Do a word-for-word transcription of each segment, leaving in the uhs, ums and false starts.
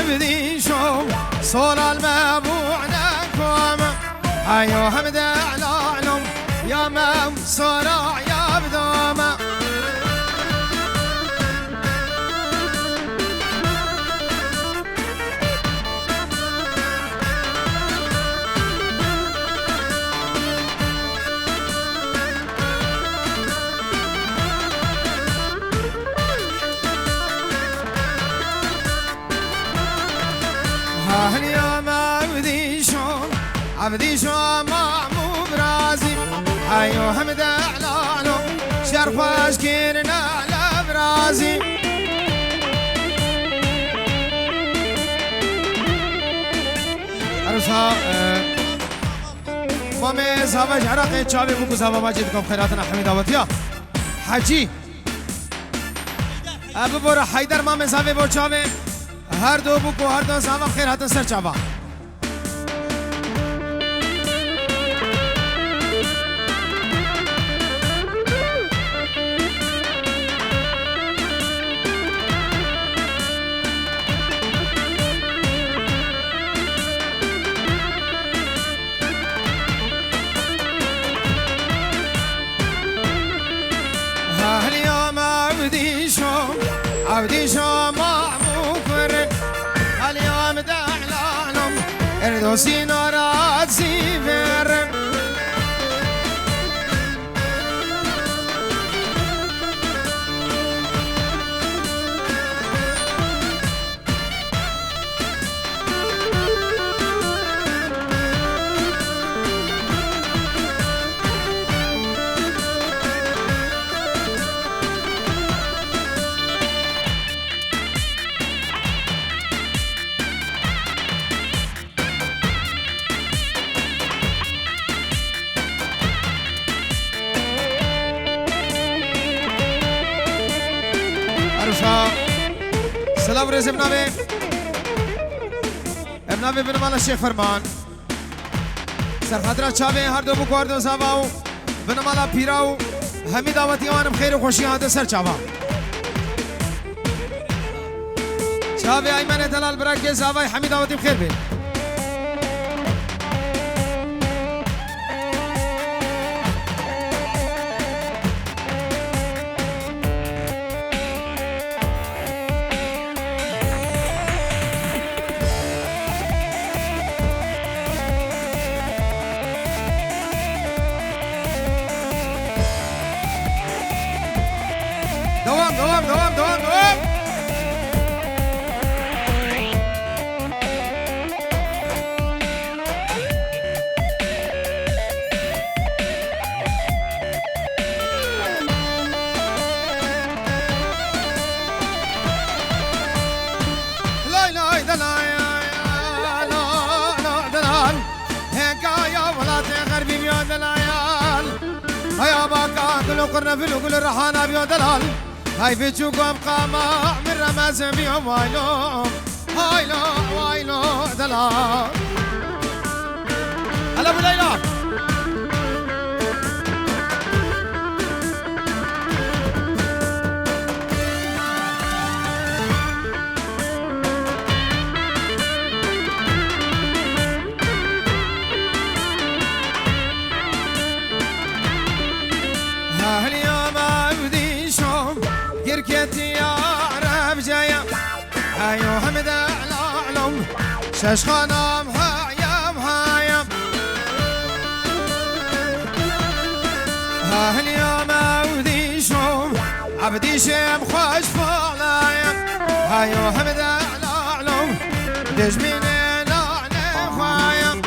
Dîşom, solal me bûne kom. Heyo hem de lalom, ya me sora ya bidome. Hahliya me evdîşo, evdîşo mamû birazî. Heyo hem de elalo, şer xweş kirine le birazî. Ersa, e, Mamê zava ji Iraqê çavê bû ku zava ma cê dikom xêratina hemî dawetiya. Hecî. E, bibore Heyder mamê zavê bo çavê. Her do bû ku her do zava xêr hatin ser çava. Hahliya me evdîşo, evdîşo mamû kurin. Hahliya me de elalom, erdosî narazî verin. Ersa, silav rêz, em navê, em navê binimala Şêx Ferman. Serxatira çavê her do bû ku her do zava û binimala pîra û hemî dawetî wan bi xêr û xweşî hate ser çava. Çavê Eymenê delal birakê zavay hemî dawetî bi xêr bê. Devam, devam, devam, devam, devam. Lay lay da lay, la la la da lal. Hekaya welatê xerbî biya delayal. Haya baka gul û qirnefil û gul û rihana biya delal. Hay biçûk û em qama min remez biya waylo. Haylo, waylo, dela. Hele bu Leyla. Hahliya me evdîşo, girketiya revceye. Heyo hem de elalom, şeşxanam hayam hayam. Hahliya me evdîşo, evdîşem xweş falayam. Heyo hem de elalom, dijminê nane xwayam.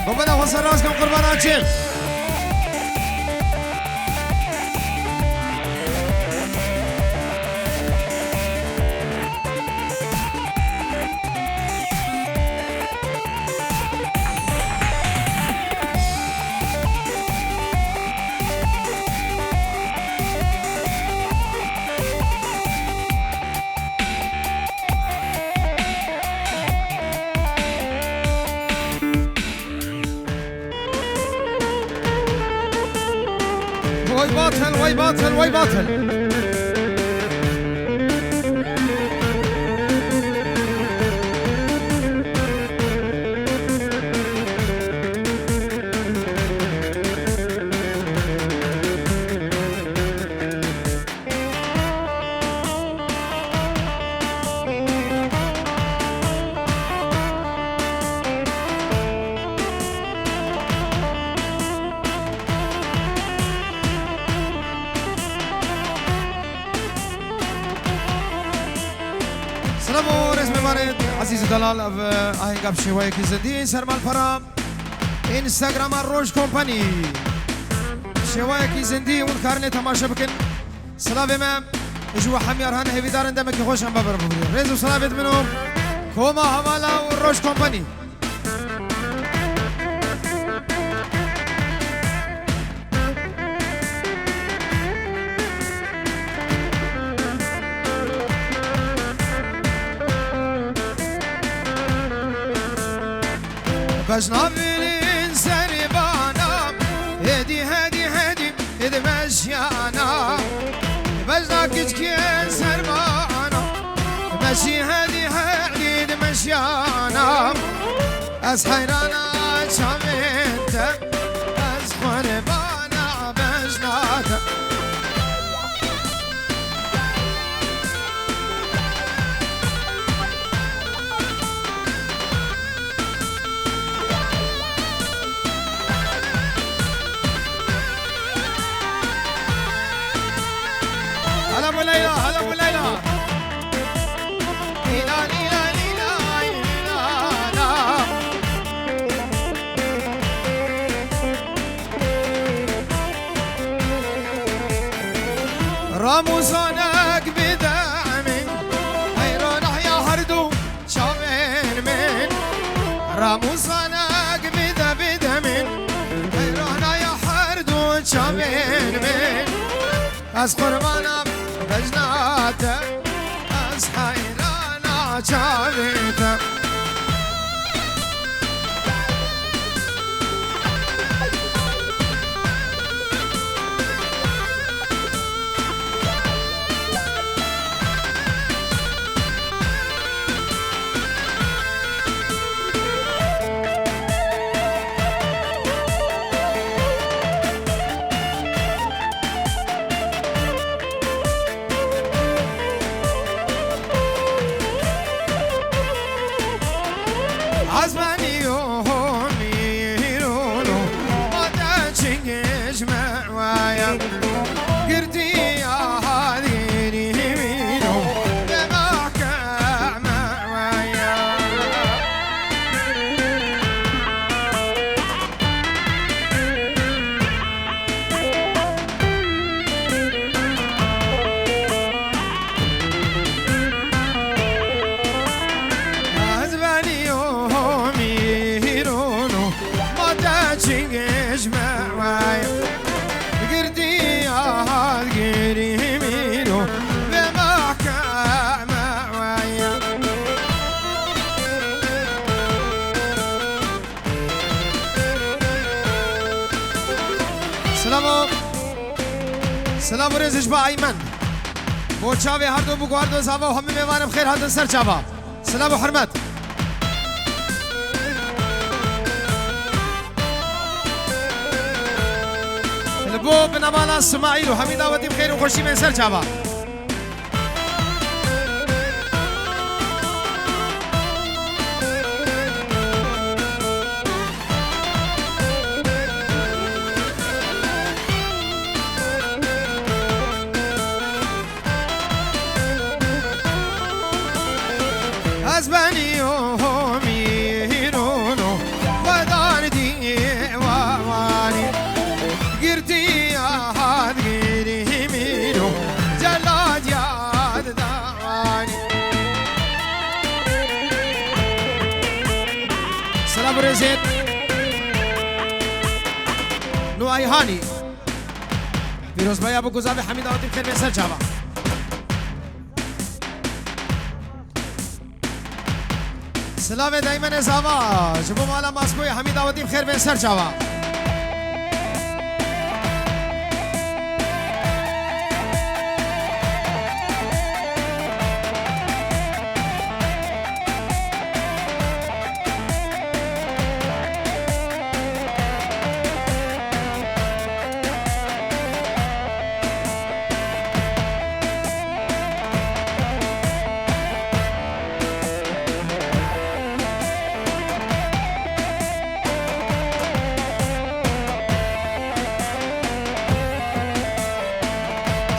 Baba da xwe ser rast kin, qurbana çi? Vay batil, vay batil, vay batil. Silav û rêz mêvanê ezîz û delal, ev ahenga bi şêweyekî zindî ser malpera Instagrama Roj Kompanî. Şêweyekî zindî hûn karinê temaşe bikin. Silavê me ji we hemiyar hene, hêvîdarin demekî xweş em be bera bibînin. Rêz û silavê min û koma hevala û Roj Kompanî. Bejna vilin serê bana, hêdî, hêdî, hêdî, hêdî meşyana. Bejna kiçkên serbana, meşî, hêdî, hêdî, hêdî meşyana. Ez heyrana çavên te, ez qurbana bejna te. Hela bo Leyla, hela bo Leyla. Leyla, Leyla, Leyla, Leyla. Ramûzanek bide min, heyranaya her du çavên min. Ramûzanek bide, bide min, heyranaya her du çavên min. Ez qurbana bejna te, ez heyrana çavê te. Azmaniyo mîrono, ma te çingêj me waya. Girtiya halî mîno, dema ke me waya. Ez benî o mîrono, ma te çingêj me waya. Girtiya girî mîno, vê mahkeme waya. Silav û, silav û rêz ji ba Eymen. Bo çavê herdo bû, guardo zava û hemî mêvanê bi xêr hatin ser çava. Silav û hurmet. Li bo binamala Simaîl û hemî dawetî bi xêr û xweşî bên ser çava. Ez benî o mîrono, xwedar dî wawanî. Girtiya hat girî mîno, celat yad dawanî. Silav û rêzê. Nû Eyhanî. Pîrozbaya bo ku zavê hemî dawetî bi xêr bên ser çava. Silavê Deymenê Zava, ji bo mala Maskoyê hemî dawetî bi xêr bên ser çava.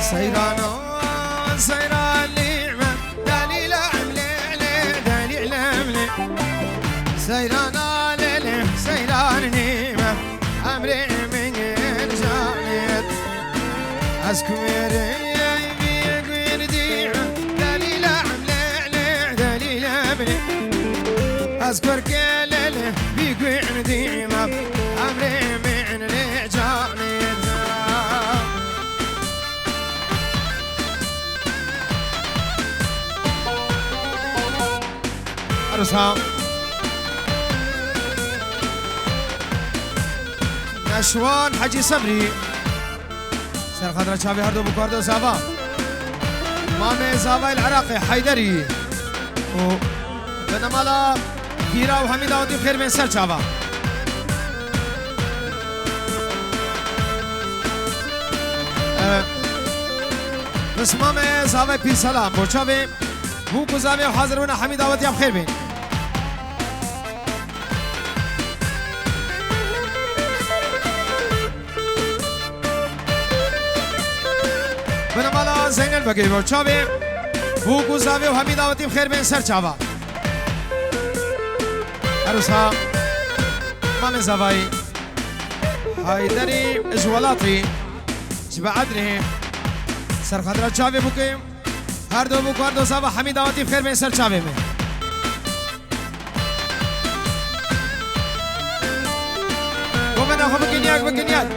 Seyrana, seyran lîme, delîlem lê lê, delîlem lê. Seyrana lê lê, seyran lîme, emrê min canêt. Ez kuêrê vî gundî, delîlem lê lê, delîlem lê. Ez kuêrkê lê lê, vî gundî me, emrê min lê canêt. Erosa. Neşwan Hecî Sebrî. Ser xatira çavê her du bûk û her du zava. Mamê zavayê li Iraqê Heyderî. Û Bi nemala pîra û hemî dawetî xêr bên ser çava. Ee, Bismamê zavê pîrsela, bo çavê bûk û zavê hazir bûna hemî dawetî em xêr bên. Binimala Zeynel Begê bo çavê bûk û zavê û hemî dawetî bi xêr bên ser çava. Her wisa mamê zavayî Heyderî ji welatî ji bi Edrê ser xatira çavê bûkê. Her du bûk û her du zava hemî dawetî bi xêr bên ser çavê me. Komena xwe bikin yek, bikin yek.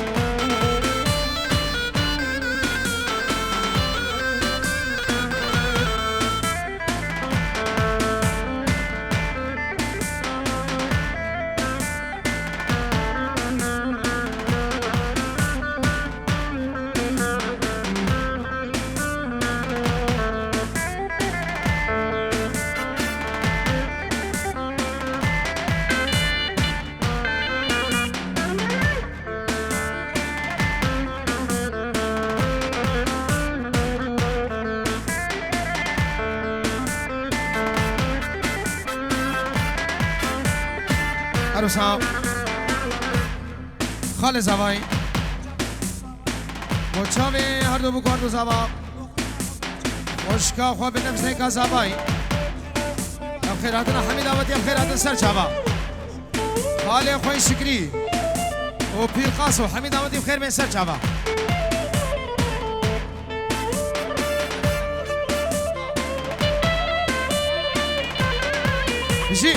Her wisa xalê zavayî. Bo çavê her du bûk û her du zava. Xweşika xwe bi nefsêka zavayî. Em xêr hatina hemî dawetî, em xêr hatin ser çava. Xalê xwe Şikrî û Pîr Qaso hemî dawetî bi xêr bên ser çava. Bijî.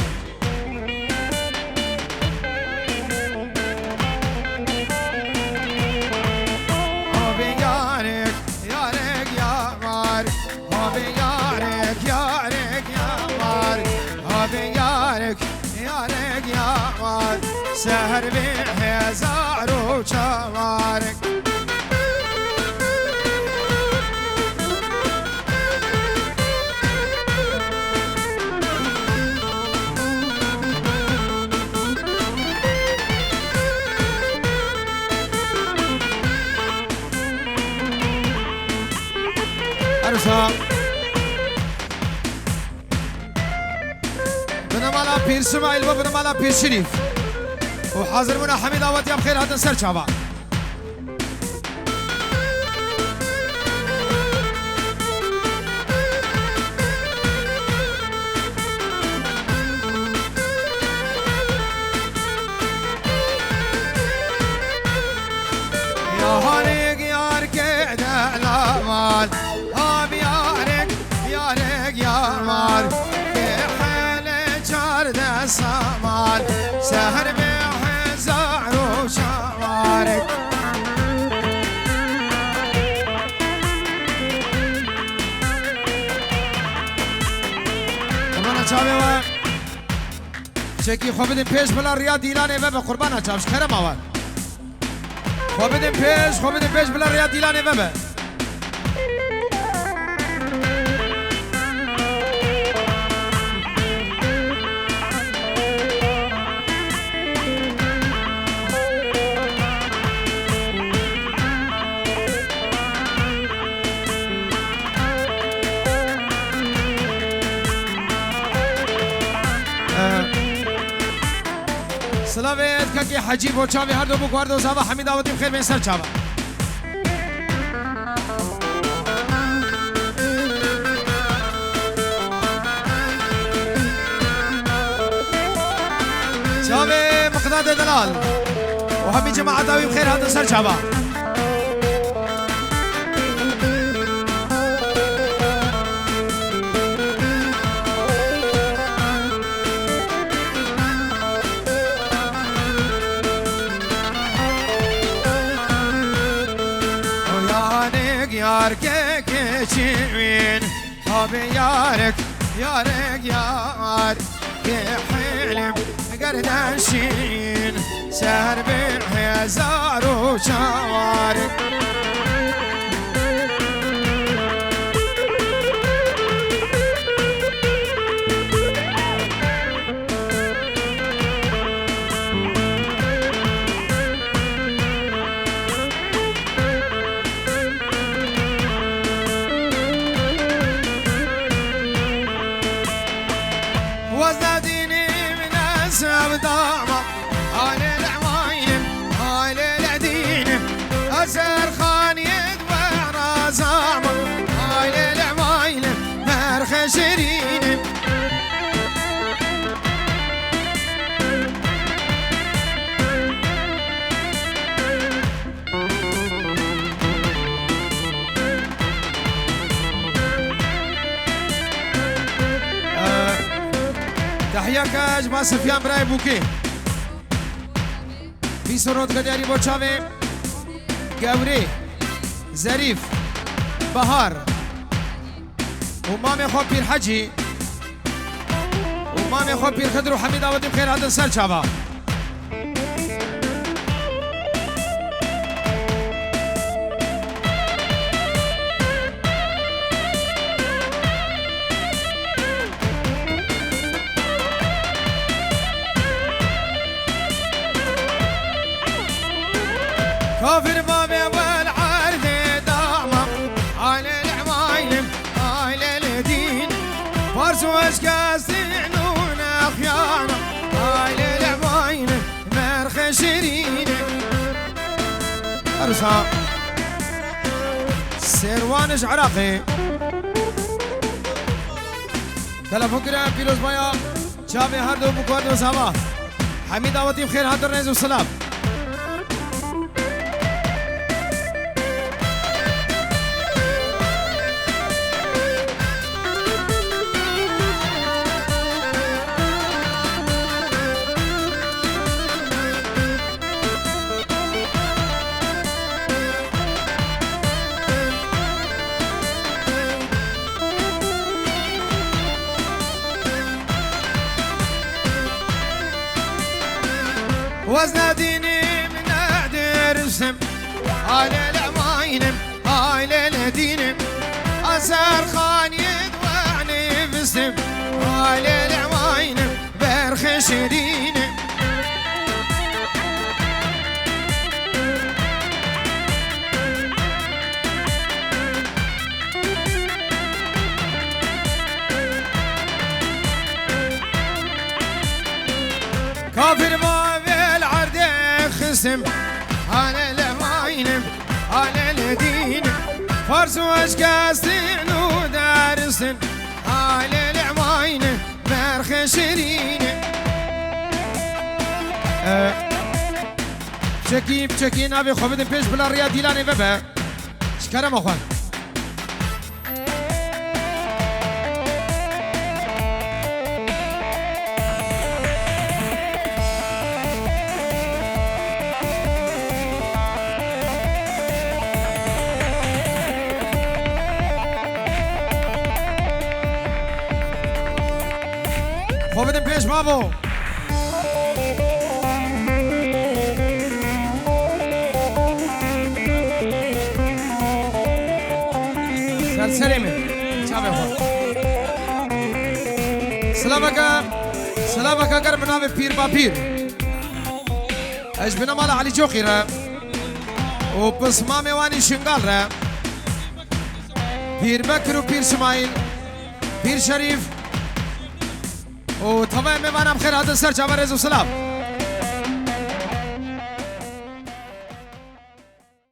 Abi yarek, yarek yamar. Abi yarek, yarek yamar. Abi yarek, yarek yamar. Seher bi hezar û çamarek. Ersa. Binamala Pîr Simaîl ve binamala Pîr Şirîf. Û hazir bûna hemî dawetiya bi xêr hatin ser çava. Yaharê giyar ke delamal. Abi yarek, yarek yamar. Bi hele çarde samal. Seher bi hezar û çamarek. Qurbana çavê we. Çekî xwe bidin pêş bila riya dîlanê ve be qurbana çav ji kerema we. Xwe bidin pêş, xwe bidin pêş bila riya dîlanê ve be. Silavê kekê Hecî bo çavê her du bûk û her du zava hemî dawetî bi xêr bên ser çava. Hadi delal. Û hemî cemaeta wî bi xêr hatin ser çava. Yarik yar ke keçî wîn. Abi yarik, yarik yar. Ke hilm gerden şîn. Ser bi hezar û çar. Wezne dînî min ez sevdama. Aile le waylim, aile le dînim. Ezer xaniyet ve razama. Aile le waylim, merxe şirînim. Tehiya ke ji ba Sifyan birayê Bûkê. Pîs û rot ve diyarî bo çavê Gewrê, Zerîf, Bahar û mamê xwe Pîr Hecî. Û mamê xwe Pîr Xidir û Hemîd Awetî bi xêr hatin ser çava. Kafir bavê wel erdê dama. Aile le waylim, aile le dîn. Pars û eşkestin û nexyana. Aile le waylim, merxe şirîne. Arsa. Serwan ji Iraqê. Telefon kire, pîrozbaya. Çavê her du bi guhar do zava. Hemî dawetî bi xêr hatin, rêz û silav. Wezne dînim nedirsim. Aile le waynim, aile le dînim. Ezer xaniyet ve nefsim. Aile le waynim, berxe şirînim. Kafir ma vel erde xistim. Hale le maynim, hale le dinim. Farz û eşkestin û deristin. Hale le maynim, berxe şirînim. Ee, Çekî, çekî navê xwe bidin pêş bila riya dîlanê vebe. Ji kerema xwe. Xwe bidin pêş bavo. Ser serê min. Çavê xwe. Silaveke, silaveke germ bi navê Pîr Bapîr. Ez ji binê mala Elî Coxî re û pismamê wan î Şingal re. Pîr Bekir û Pîr Simayîl, Pîr Şerîf, û tevayê mêvanan bi xêr hatin ser çava, rêz û silav.